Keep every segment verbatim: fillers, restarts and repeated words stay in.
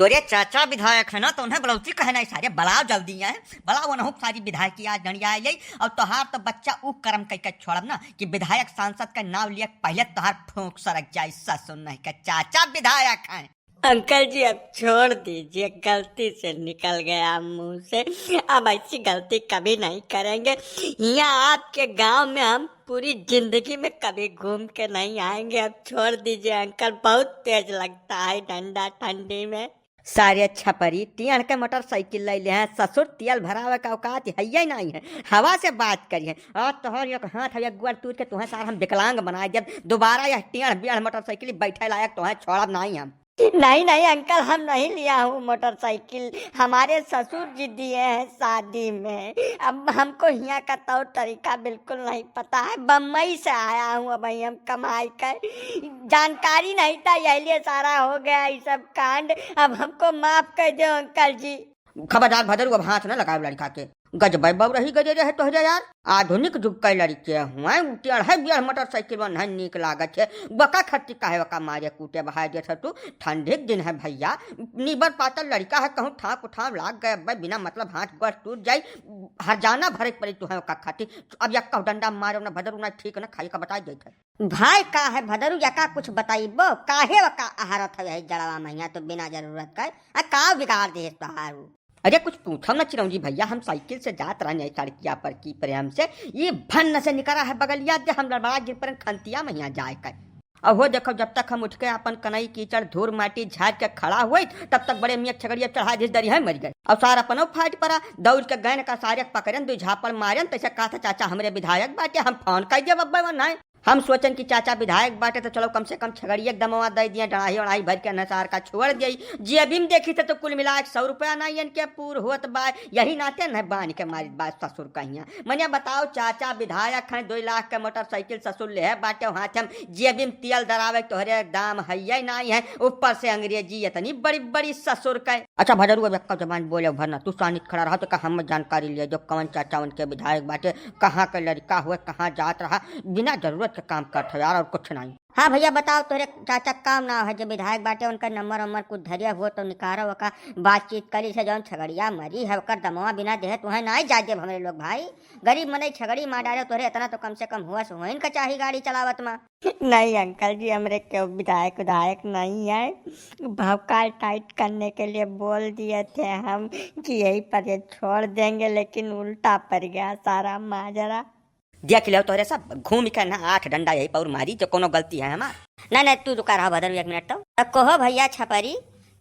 तोरे चाचा विधायक है ना, तो उन्हें बुलौती कहे नहीं सारे, बुलाओ जल्दी है, बुलाओ उन्हों सारी विधायकी आज डंडिया आई। और तोहार तो बच्चा ऊ कर्म कह के छोड़ब ना कि विधायक सांसद का नाम लिए पहले तोहार फूंक सरक जाए, ससुर नहीं का चाचा विधायक है। अंकल जी, अब छोड़ दीजिए, गलती से निकल गया मुंह से, अब ऐसी गलती कभी नहीं करेंगे। यहाँ आपके गांव में हम पूरी जिंदगी में कभी घूम के नहीं आएंगे। अब छोड़ दीजिए अंकल, बहुत तेज लगता है डंडा ठंडी में। सारे छपरी, टेढ़ के मोटरसाइकिल ले ले हैं, ससुर तेल भरावे का औकात है ही नहीं है, हवा से बात करी है। और तोहर एक हाथ है, एक गोड़ टूट के तुम्हें सार हम विकलांग बनाए देब। दोबारा यह टेढ़ बेढ़ मोटरसाइकिल बैठे लायक तुम्हें छोड़ब नहीं हम। नहीं, नहीं अंकल, हम नहीं लिया हूँ मोटरसाइकिल, हमारे ससुर जी दिए हैं शादी में। अब हमको हियाँ का तौर तरीका बिल्कुल नहीं पता है, बम्बई से आया हूँ, अब हम कमाई कर जानकारी नहीं था, यही लिए सारा हो गया ये सब कांड। अब हमको माफ कर दो अंकल जी। खबरदार भदरू, अब हाथ न लगाए लड़का के। गजबै बउरही गजे रहे तोहरे यार। आधुनिक जुग के लड़के हुए, टेढ़ बेढ़ मोटरसाइकिल में नहीं नीक लागत है। बका खट्टी काहे वका मारे कूटे बहाय देत है तू? ठंडी के दिन है भैया, निबर पातर लड़का है, कहूँ ठाँव उठाँव लाग गए, अब्बे बिना मतलब हाथ गोड़ टूट जाई, हरजाना भरे के पड़ी तू है वका खातिर। अब यक्का डंडा मारे न भदरू, न ठीक न खाई का बताई देत है। भाई का है भदरू, यका कुछ बताइबो, काहे वका अहरत है यही जड़वा महिया तो बिना जरूरत का, आ का बिगाड़ दे तोहारू? अरे कुछ पूछो न चिरौंजी भैया, हम साइकिल से जात रहन यही सड़किया पर की प्रेम से, ये भन्न से निकरा है बगलिया दे, हम लड़बड़ा गिर परन खंतिया महिया जाए कर। और हो देखो, जब तक हम उठ के अपन कनई कीचड़ धूर माटी झाड़ के खड़ा हुए, तब तक बड़े मियाँ छगड़िया चढ़ा जिस दरी है मर गए। और सार अपनो फाट पड़ा, दौड़ के गए का सारे पकड़न, दो झापड़ मारन, तैसे कहा था चाचा हमरे विधायक बाटे, हम फोन कर दिया बब्बे वन है। हम सोचन कि चाचा विधायक बाटे तो चलो कम से कम छगड़िया के दमवा दे दिए, डढ़ाई उड़ाई भर के नसार का छोड़ दिए। जेबी में देखी थे तो कुल मिला एक सौ रुपया ना इनके पूर होत बा, यही नाते न बांध के मारित बा ससुर कहिया। मने बताओ, चाचा विधायक हैं, दो लाख के मोटरसाइकिल ससुर ले है बाटे हाथ में, जेबी में तेल दरावे तोहरे दाम है ये नहीं है, ऊपर से अंग्रेजी इतनी बड़ी बड़ी ससुर के। अच्छा भदरू, अब एक्का जबान बोले भरना, तू सानित खड़ा रहा तो का हम जानकारी लिए जो कवन चाचा उनके विधायक बाटे, कहाँ के लड़का हुए, कहाँ जात रहा, बिना जरूरत के काम करत हो यार, और कुछ नहीं। हाँ भैया बताओ, तोरे चाचा का काम ना है, जो विधायक बाटे उनका नंबर वंबर कुछ धरिया हो तो निकारो, ओका बातचीत करी से, जौन छगड़िया मरी है ओकर दमवा बिना देहे तुहें नाई जाए देब हमरे लोग भाई। गरीब मनई छगड़ी मार डारे, तोरे इतना तो कम से कम होश होइन का चाही गाड़ी चलावत मा। नहीं अंकल जी, हमरे केहू विधायक उधायक नहीं है, भौकाल टाइट करने के लिए बोल दिए थे हम कि यही पर ये छोड़ देंगे, लेकिन उल्टा पड़ गया सारा माजरा। देख लो तोहरे सब, घूम के ना आठ डंडा यही पौर मारी, जो कोनो गलती है हमार। नहीं, नहीं, तू रुका रहा भदरू एक मिनट तो। अब कहो भैया छपरी,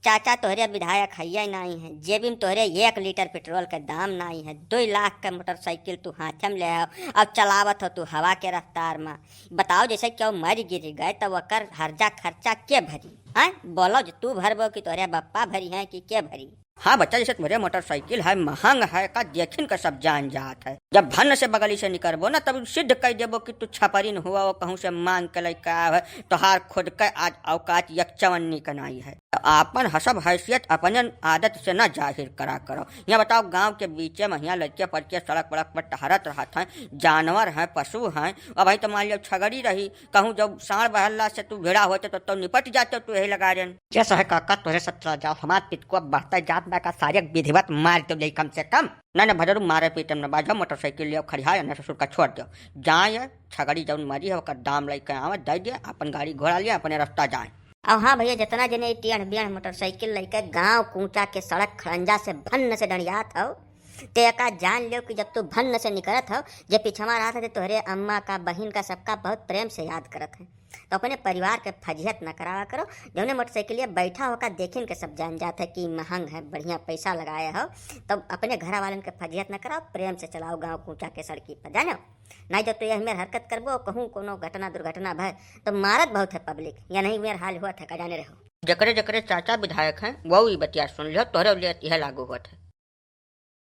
चाचा तोहरे विधायक हइये नाई है, जेबी में तोहरे एक लीटर पेट्रोल के दाम नाई है, दो लाख के मोटरसाइकिल तू हाथे में ले हो, अब चलावत हो तू हवा के रफ्तार में। बताओ, जैसे केहू मर गिर गए, तब ओकर हर्जा खर्चा के भरी? हैं? बोलो, जो तू भरबो कि तोहरे बप्पा भरी हैं कि के भरी? हाँ बच्चा, जैसे तुम्हरे मोटरसाइकिल है, महंग है, का देखिन का सब जान जात है। जब भन्न से बगली से निकरबो ना, तब सिद्ध कह देबो कि तू छपरिन हुआ, वो कहूँ से मांग के लइका है, तोहार खुद के आज औकात एक चवन्नी का नाई है। तो आपन हसब हैसियत अपने आदत से ना जाहिर करा करो। यहाँ बताओ, गांव के बीचे में यहाँ लड़के पड़के सड़क वड़क पर टहरत रहत हैं, जानवर हैं, पशु हैं। अब भाई तो मान लियो छगड़ी रही, कहूँ जब साँड़ बहरला से तू भिड़ा होते तो, तो निपट जाते तू यही लगा रेन। जैसा है काका, तोहरे सब चला जाओ, हमार पितकुआ बढ़ता जात बा का, सारे विधिवत मार तो जाई कम से कम। ना ना भदरू, मारे पीटे में ना बाजो, मोटरसाइकिल लियो खड़िया, ना ससुर का छोड़ दो। जाए छगड़ी जौन मरी है ओकर दाम लेके आवे, दे दे, अपन गाड़ी घोड़ा लिए अपने रास्ता जाए। अब हाँ भैया, जितना जने ई टेढ़ बेढ़ मोटरसाइकिल लेके गांव कूचा के सड़क खड़ंजा से भन्न से डंडियात हो, ते एका जान लियो कि जब तू भन्न से निकरत हो, जे पिछवा रहत है, ते तोहरे अम्मा का, बहिन का, सबका बहुत प्रेम से याद करत है। तो अपने परिवार के फजीहत न करावा करो। जौने मोटरसाइकिलिया बैठा होका देखिन के सब जान जात है कि महंग है, बढ़िया पैसा लगाए हो, तब अपने घर वालन के फजीहत न कराओ, प्रेम से चलाओ गाँव कूचा के सड़की पर, जानो। नहीं जब तो यही मेर हरकत करबो, कहूँ कोनो घटना दुर्घटना भय, तो मारत बहुत है पब्लिक, या नहीं मेर हाल हुआ था, का जाने रहो। जकरे जकरे चाचा विधायक हैं, वो ई बतिया सुन लियो, तोहरे लिए यह लागू होत है।